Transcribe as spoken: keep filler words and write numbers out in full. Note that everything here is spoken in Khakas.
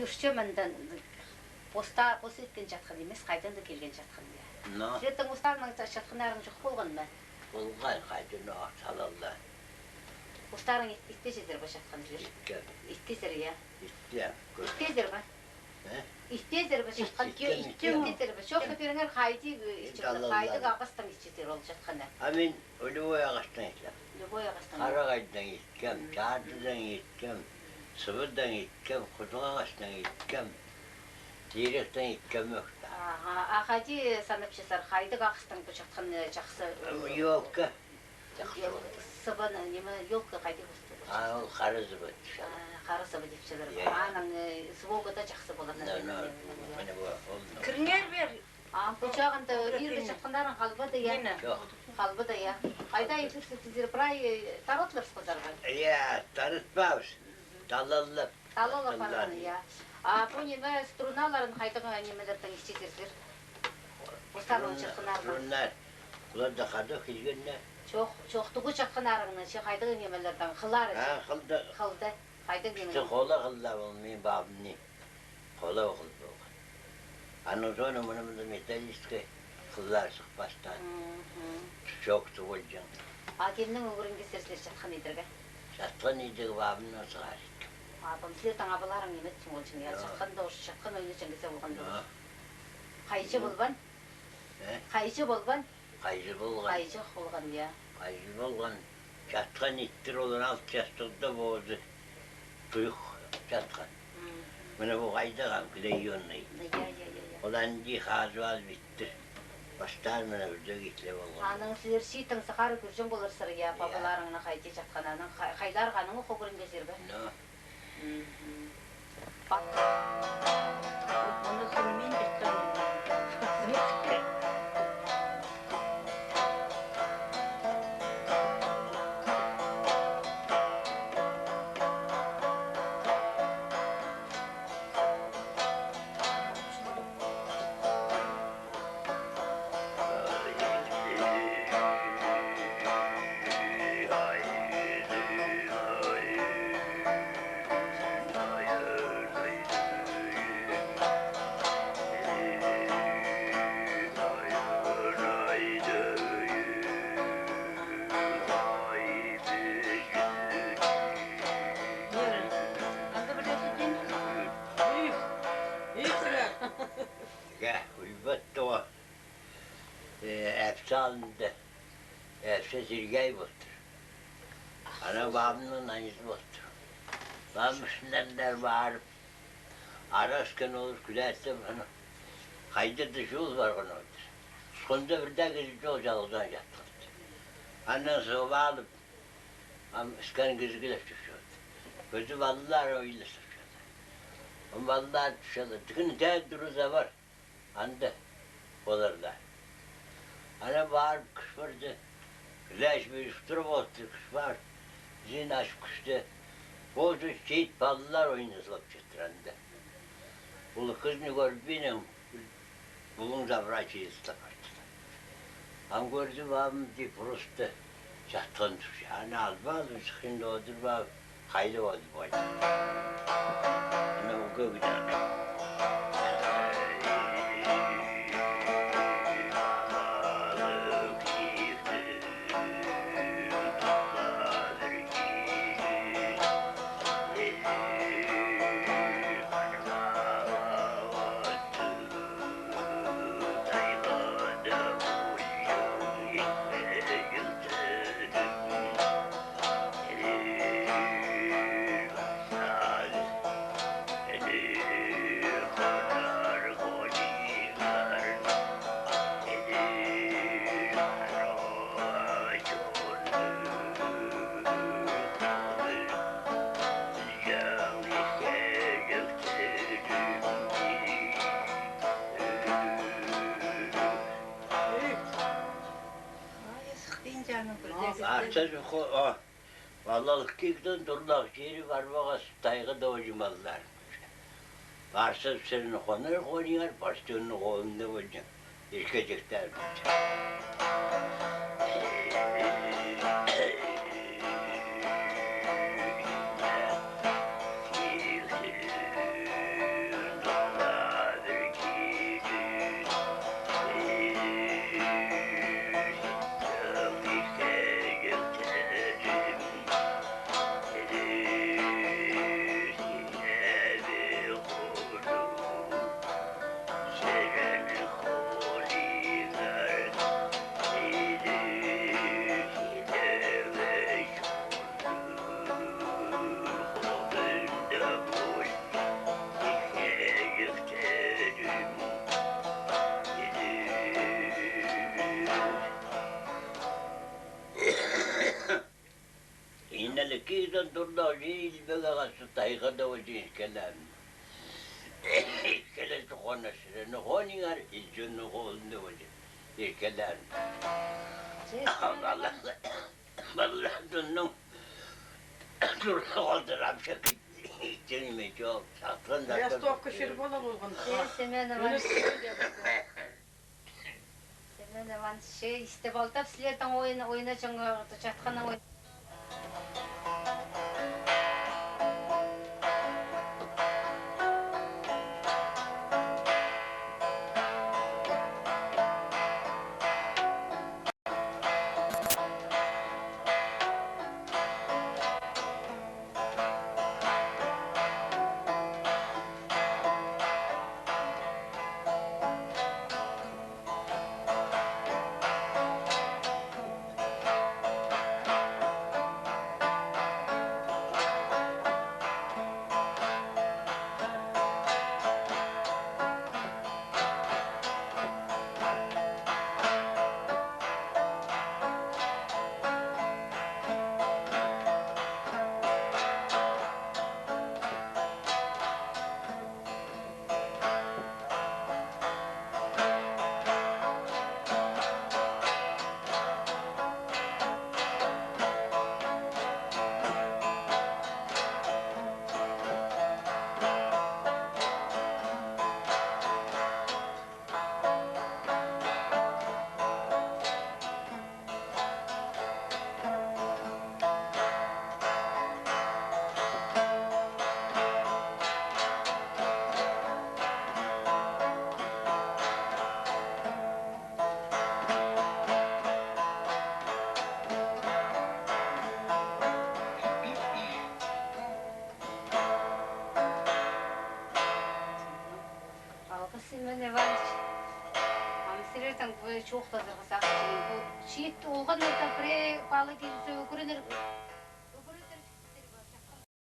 Ӱрче мындан поста, пос иткен чатхан нимес, хайдаң даа килген чатхан, я. Но. Сірернің постарыңның ча-, чатханнарың чох полған ма? Полған, хайдаң ох, талалла. Постарың ит-, итпезер бе чатхан сірер? Иткем. Иткезер, я. Иткем. Иткезер бе? Э? Иткезер бе чатхан? Ит-, иткем, иткем. Иткезер бе? Чох, пиріңер хайди, э, итчезер, талалла. Хайдағ ағастаң итчезер ол чатханны? А мин любой ағастаң иткем. Любой ағастаң. Харағайдаң иткем, чардыдаң иткем, сыбыдаң иткем, худығ ағастаң иткем, тиректең иткем ӧк таа. Аха, а хайди санапчазар, хайдағ ағастаң пу чатхан, э, чахсы, э, ёлка. Чахсы. Ёл-, сыбаны, ниме, ёлка хайди полча? А, ол хара сыба тіпчелер. А, хара сыба тіпчелер. Я, я. Аның, э, звугы даа чахсы полар, наверное. Мына, мына, мына, ол, ну. Кіріңер бер. А, пу чағында иргі чатханнарың халбады, я? Чох. Халбады, я. Хайда иргі сірер прай, э, таратылар сірерге? Я, таратпаабыс. Талаллап. Талаллап парған, я. А пу ниме, струналарын хайдағ нимелердең итчезер сірер? Постарыңның чатханнарының. Струннар. Олар даа хада килгеннер. Чох, чох, туғы чатханнарыңның, че хайдағ нимелердең, хыллары. А, хылды. Хылды. Хайдағ ниме? Пістің хола хыллар ол, мин бабымның. Хола хыл полған. Аның соонда мына, мында металлический хыллар сых пастаан. Мгм. Чоохты полҷаң. А кемнең ӱгренгезер сірер чатхан идерге? Чатхан идерге бабымнаң сығара иткем. Абам, сірернің абаларың ниме итчең полҷаң, я? Чатханда уже, чатхан ойнаҷаң кізі полған. Хайҷы полбаан? Э? Хайҷы полбаан? Хайҷы полған. Хайҷы полған, я. Хайҷы полған. Чатхан иттір, олар алты частығда полды. Туйых чатхан. Мгм. Мына пу хайдағ ам, клеёный. Я, я, я, я. Ол анди хазып алып иттір. Пастары мына пірдее итлеп алған. Анаң сірер чииттең сығара кӧрҷең поларзар, я, пабаларыңның хайди чатхан, анаң хай-, хайлар, анаң ох ӱгренгезер бе? Но. Мгм. Па-, мыны сынмен тіккен. Анда пірдее сӱтін. Ӱй, ӱй сірер. Ге, уйбат тоға. Э, ээп салынды. Ээп сіргей полтыр. Ана бабымның нанизы полтыр. Бабым ӱстӱнеңер парып, аразын олар кӱзетіп, ана хайда-да чол парған одыр. Тусханда пірдее кізі чох, чалғызаң чатханды. Анаң сығып алып, ам іскен кізі киліп чӧрче. Кӧзі палалар ойласчалар. Ам палалар тіпчелер. Тігін тее турза пар. Анда олар даа. Ана парып кӱс парды. Кілеҷі пиріп тур полтыр, кӱс пар. Изін ачып кӱсті. Позы чиит палалар ойназылап чатыр анда. Улуғ кізіні кӧрбинең, пулуңзар прай чиит тастап парчалар. Ам кӧрді бабым, тіп, просто чатхан турча. Аны алып алып, сыхханда одырып алып, хайлап одырып алды. Ана ӱгге кӧдірді. Ай, сыхтин чаның пірдее. Артса, о, палалығ килген, турлағ чирі парбағас, тайғада ӧлче маллар. Парза, сірернің хонар хоныңар, парза, ӧні холымда полҷаң. Иркеҷектер полҷаң. Турда уже илбек ағазы тайғада уже иркелеен. Иркеле чоғына сірені хоныңар, илҷінің холында уже иркелеен. Балалар, балалар тунның турда холдырап чӧк. Итчең ниме чох, сатхан да. Ростовка чир пала полған. Э, Семен Иванович. Семен Иванович, истіп алдап, сілернің ойын, ойнаҷаң, чатханнаң ой- Алғыс, Семен Иванович. Ам сірернең пу чоохтазарға сағынчам. Пу чиит олғаннарда пірее пала килзе, ӱгренер.